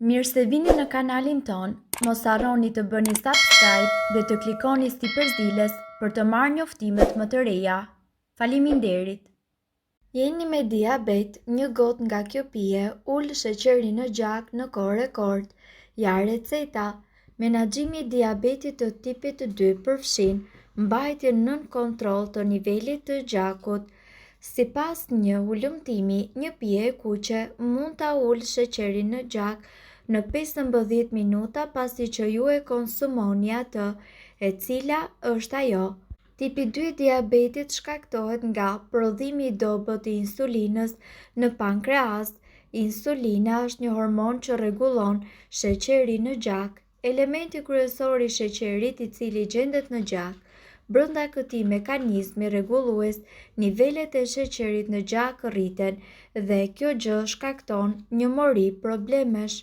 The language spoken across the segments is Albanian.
Mirë se vini në kanalin tonë, mos harroni të bëni subscribe dhe të klikoni sipër ziles për të marrë njoftimet më të reja. Faleminderit! Jeni me diabet, një gotë nga kjo pije ul sheqerin në gjak në kohë rekord. Ja receta. Menaxhimi i diabetit të tipit 2 përfshin mbajtjen nën kontroll të nivelit të gjakut. Sipas një hulumtimi, një pije e kuqe mund ta ulë sheqerin në gjak në 15 minuta pasi që ju e konsumoni atë, e cila është ajo. Tipi 2 i diabetit shkaktohet nga prodhimi i dobët i insulinës në pankreas. Insulina është një hormon që rregullon sheqerin në gjak, elementi kryesor i sheqerit i cili gjendet në gjak. Brenda këtij mekanizmi rregullues, nivelet e sheqerit në gjak rriten dhe kjo gjë shkakton një mori problemesh.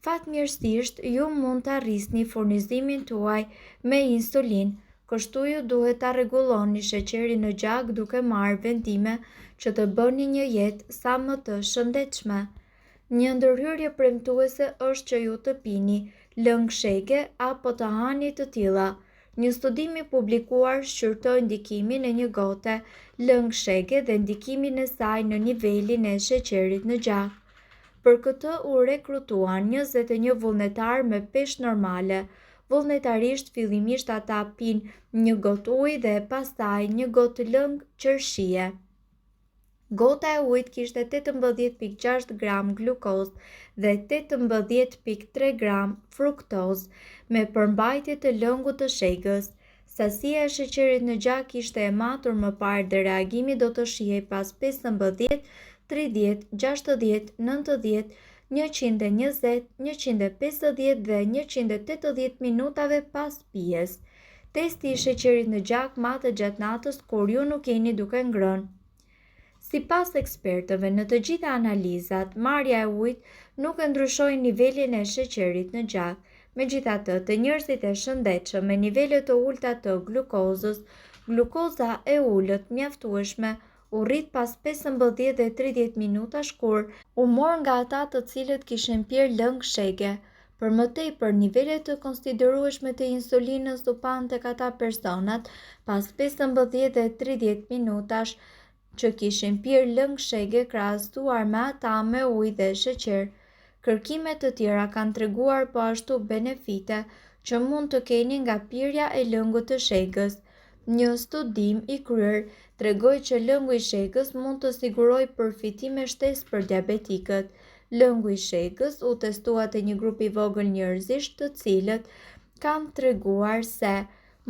Fatmirësisht, ju mund ta rrisni furnizimin tuaj me insulinë, kështu ju duhet ta rregulloni sheqerin në gjak duke marrë vendime që të bëni një jetë sa më të shëndetshme. Një ndërhyrje premtuese është që ju të pini lëng shege apo të hani të tilla. Një studim i publikuar shqyrtoi ndikimin e një gote lëng shege dhe ndikimin e saj në nivelin e sheqerit në gjak. Për këtë u rekrutuan 21 vullnetarë me peshë normale. Vullnetarisht fillimisht ata pinë një gotë ujë dhe pastaj një gotë lëng qershie. Gota e ujit kishte 18.6 gram glukozë dhe 18.3 gram fruktozë me përmbajtje të lëngut të shegës. Sasia e sheqerit në gjak ishte e matur më parë dhe reagimi do të shihej pas 15, 30, 60, 90, 120, 150 dhe 180 minutave pas pijes. Testi i sheqerit në gjak matet gjatë natës kur ju nuk jeni duke ngrënë. Sipas ekspertëve, në të gjitha analizat, marrja e ujit nuk e ndryshoi nivelin e sheqerit në gjak. Megjithatë, te njerëzit e shëndetshëm me nivele të ulëta të glukozës, glukoza e ulët mjaftueshme u rrit pas 15 dhe 30 minutash kur u mor nga ata të cilët kishin pirë lëng shege. Për më tepër, nivele të konsiderueshme të insulinës u panë tek ata personat pas 15 dhe 30 minutash që kishin pirë lëng shege krahasuar me ata me ujë dhe sheqer. Kërkime të tjera kanë treguar po ashtu benefite që mund të keni nga pirja e lëngut të shegës. Një studim i kryer tregoi që lëngu i shegës mund të sigurojë përfitime shtesë për diabetikët. Lëngu i shegës u testua te një grup i vogël njerëzish të cilët kanë treguar se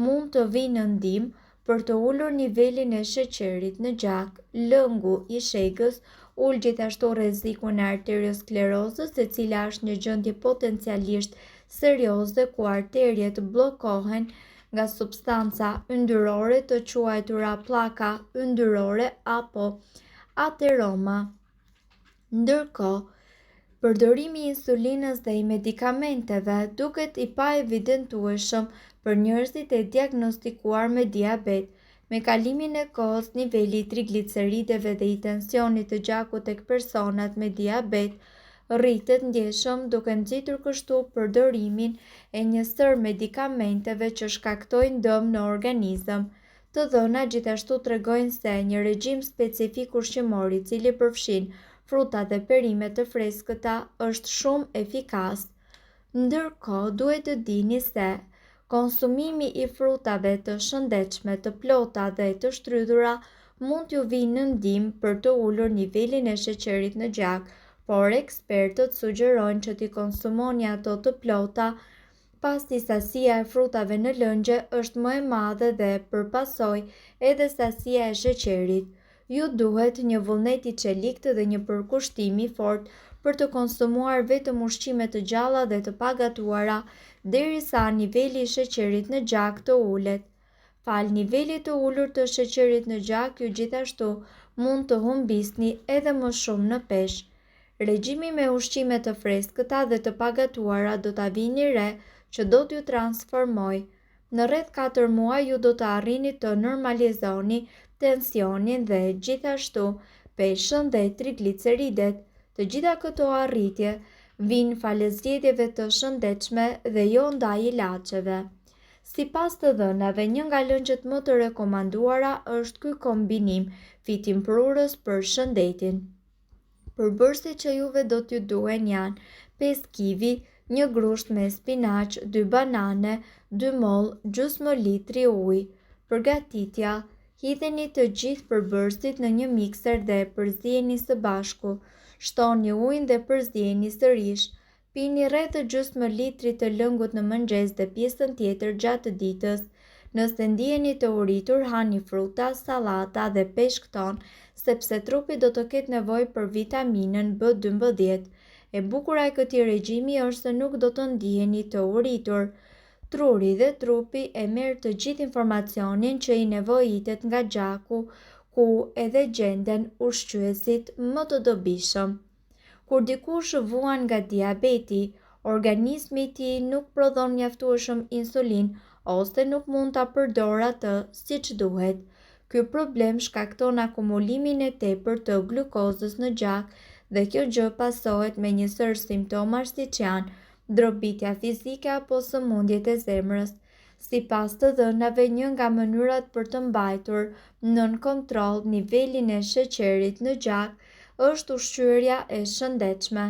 mund të vijnë në ndihmë për të ulur nivelin e sheqerit në gjak. Lëngu i shegës ul gjithashtu rrezikun e arteriosklerozës, e cila është një gjendje potencialisht serioze ku arteriet bllokohen nga substanca yndyrore të quajtura pllaka yndyrore apo ateroma. Ndërkohë, përdorimi i insulinës dhe i medikamenteve duket i paevidentueshëm për njerëzit e diagnostikuar me diabet. Me kalimin e kohës, niveli i triglicerideve dhe i tensionit të gjakut tek personat me diabet rritet ndjeshëm duke nxitur kështu përdorimin e një sërë medikamenteve që shkaktojnë dëm në organizëm. Të dhënat gjithashtu tregojnë se një regjim specifik ushqimor i cili përfshin fruta dhe perime të freskëta është shumë efikas. Ndërkohë, duhet të dini se konsumimi i frutave të shëndetshme të plota dhe të shtrydhura mund t'ju vijë në ndihmë për të ulur nivelin e sheqerit në gjak, por ekspertët sugjerojnë që t'i konsumoni ato të plota pasi sasia e frutave në lëngje është më e madhe dhe për pasojë edhe sasia e sheqerit. Ju duhet një vullnet i çeliktë dhe një përkushtim i fortë për të konsumuar vetëm ushqime të gjalla dhe të pagatuara derisa niveli i sheqerit në gjak të ulet. Falë nivelit të ulur të sheqerit në gjak ju gjithashtu mund të humbisni edhe më shumë në peshë. Regjimi me ushqime të freskëta dhe të pagatuara do ta vini re që do t'ju transformojë. Në rreth 4 muaj ju do të arrini të normalizoni tensionin dhe gjithashtu peshën dhe trigliceridet. Të gjitha këto arritje. vijnë falë zgjedhjeve të shëndetshme dhe jo ndaj ilaçeve. Sipas të dhënave, një nga lëngjet më të rekomanduara është ky kombinim fitimprurës për shëndetin. Përbërësit që juve do t'ju duhen janë 5 kivi, një grusht me spinaq, 2 banane, 2 mollë, gjysmë litri ujë. Përgatitja: Hidheni të gjithë përbërësit në një mikser dhe përzieni së bashku. Shtoni ujin dhe përzieni sërish. Pini rreth gjysmë litri të lëngut në mëngjes dhe pjesën tjetër gjatë ditës. Nëse ndiheni të uritur, hani fruta, sallata dhe peshk ton, sepse trupi do të ketë nevojë për vitaminën B12. E bukura e këtij regjimi është se nuk do të ndiheni të uritur. Truri dhe trupi e merr të gjithë informacionin që i nevojitet nga gjaku, ku edhe gjenden ushqyesit më të dobishëm. Kur dikush vuan nga diabeti, organizmi i tij nuk prodhon mjaftueshëm insulinë ose nuk mund ta përdorë atë siç duhet. Ky problem shkakton akumulimin e tepërt të glukozës në gjak dhe kjo gjë pasohet me një sërë simptomash siç janë drobitja fizike apo sëmundjet e zemrës. Sipas të dhënave, një nga mënyrat për të mbajtur nën kontroll nivelin e sheqerit në gjak është ushqyerja e shëndetshme.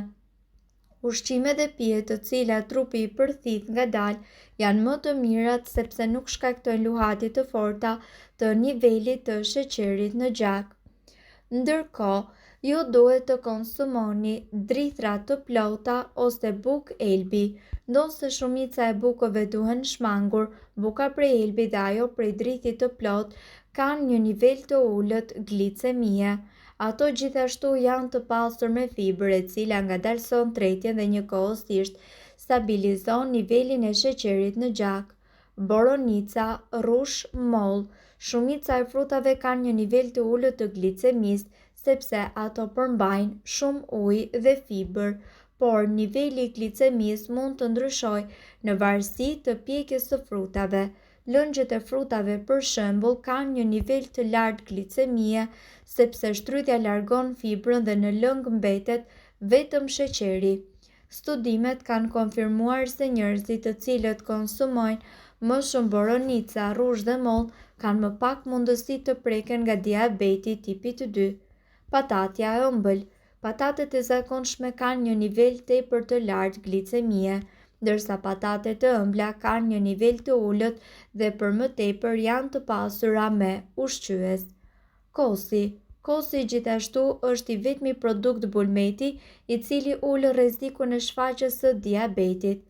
Ushqimet dhe pijet të cilat trupi i përthith ngadalë janë më të mirat sepse nuk shkaktojnë luhatje të forta të nivelit të sheqerit në gjak. Ndërkohë, ju duhet të konsumoni drithëra të plota ose bukë elbi. Ndonëse shumica e bukëve duhen shmangur, buka prej elbi dhe ajo prej drithi të plotë kanë një nivel të ulët glicemie. Ato gjithashtu janë të pasur me fibër e cila ngadalëson tretjen dhe njëkohësisht stabilizon nivelin e sheqerit në gjak. Boronica, rrush, mollë. Shumica e frutave kanë një nivel të ulët të glicemisë, sepse ato përmbajnë shumë ujë dhe fibër, por niveli i glicemisë mund të ndryshojë në varësi të pjekjes së frutave. Lëngjet e frutave, për shembull, kanë një nivel të lartë glicemie, sepse shtrydhja largon fibrën dhe në lëng mbetet vetëm sheqeri. Studimet kanë konfirmuar se njerëzit të cilët konsumojnë më shumë boronica, rrush dhe mollë kanë më pak mundësi të preken nga diabeti i tipit 2. Patatja e ëmbël. Patatet e zakonshme kanë një nivel tepër të lartë glicemie, ndërsa patatet e ëmbla kanë një nivel të ulët dhe për më tepër janë të pasura me ushqyes. Kosi. Kosi gjithashtu është i vetmi produkt bulmeti i cili ul rrezikun e shfaqjes së diabetit.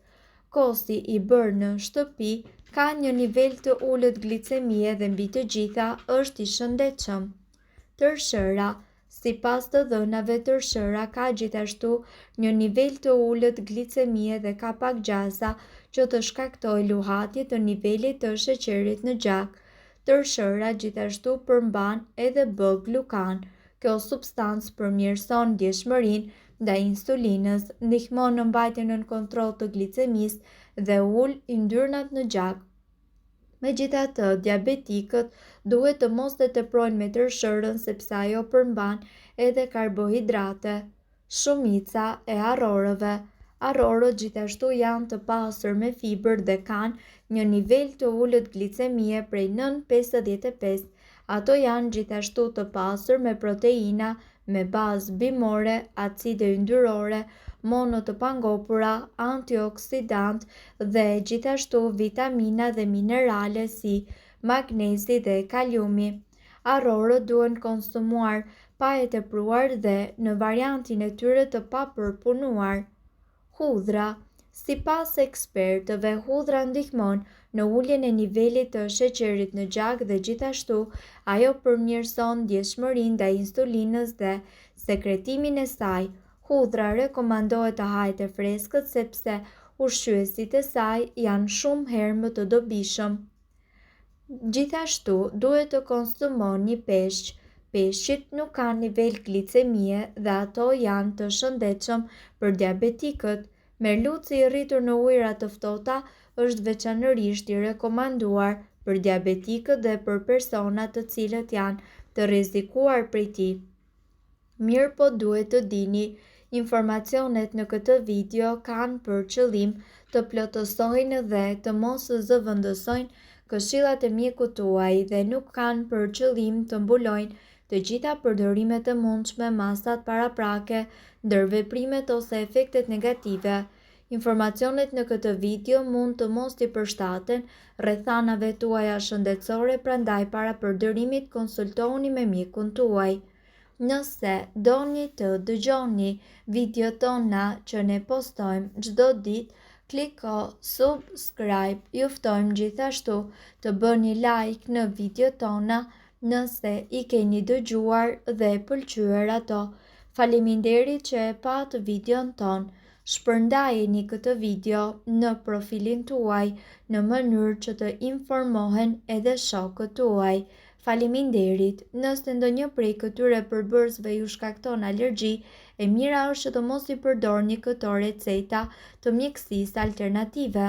Kosi i bërë në shtëpi ka një nivel të ulët glicemie dhe mbi të gjitha është i shëndetshëm. Tërshëra. Sipas të dhënave, tërshëra ka gjithashtu një nivel të ulët glicemie dhe ka pak gjasa që të shkaktojë luhatje të nivelit të sheqerit në gjak. Tërshëra gjithashtu përmban edhe B-glukan. Kjo substancë përmirëson ndjeshmërinë ndaj insulinës, ndihmon në mbajtjen nën kontroll të glicemisë dhe ul yndyrnat në gjak. Megjithatë, diabetikët duhet të mos e teprojnë me tërshërën sepse ajo përmban edhe karbohidrate. Shumica e arrorëve. Arrorët gjithashtu janë të pasur me fibër dhe kanë një nivel të ulët glicemie prej 9,55. Ato janë gjithashtu të pasur me proteina me bazë bimore, acide yndyrore, mono të pangopura, antioksidantë dhe gjithashtu vitamina dhe minerale si magnezi dhe kaliumi. Arrorët duhen konsumuar pa e tepruar dhe në variantin e tyre të papërpunuar. Hudhra. Sipas ekspertëve, hudhra ndihmon në uljen e nivelit të sheqerit në gjak dhe gjithashtu ajo përmirëson ndjeshmërinë ndaj insulinës dhe sekretimin e saj. Hudhra rekomandohet të hahet e freskët sepse ushqyesit e saj janë shumë herë më të dobishëm. Gjithashtu, duhet të konsumoni peshq. Peshqit nuk kanë nivel glicemie dhe ato janë të shëndetshëm për diabetikët. Merluci i rritur në ujëra të ftohta është veçanërisht i rekomanduar për diabetikët dhe për personat të cilët janë të rrezikuar prej tij. Mirëpo duhet të dini Informacionet në këtë video kanë për qëllim të plotësojnë dhe të mos zëvendësojnë këshillat e mjekut tuaj dhe nuk kanë për qëllim të mbulojnë të gjitha përdorimet e mundshme, masat paraprake, ndërveprimet ose efektet negative. Informacionet në këtë video mund të mos t'i përshtaten rrethanave tuaja shëndetësore, prandaj para përdorimit konsultohuni me mjekun tuaj. Nëse doni të dëgjoni videot tona që ne postojmë çdo ditë, kliko subscribe. Ju ftojmë gjithashtu të bëni like në videot tona nëse i keni dëgjuar dhe pëlqyer ato. Faleminderit që e patë videon tonë. Shpërndajeni këtë video në profilin tuaj në mënyrë që të informohen edhe shokët tuaj. Faleminderit! Nëse ndonjë prej këtyre përbërësve ju shkakton alergji, e mira është që të mos i përdorni këto receta të mjekësisë alternative.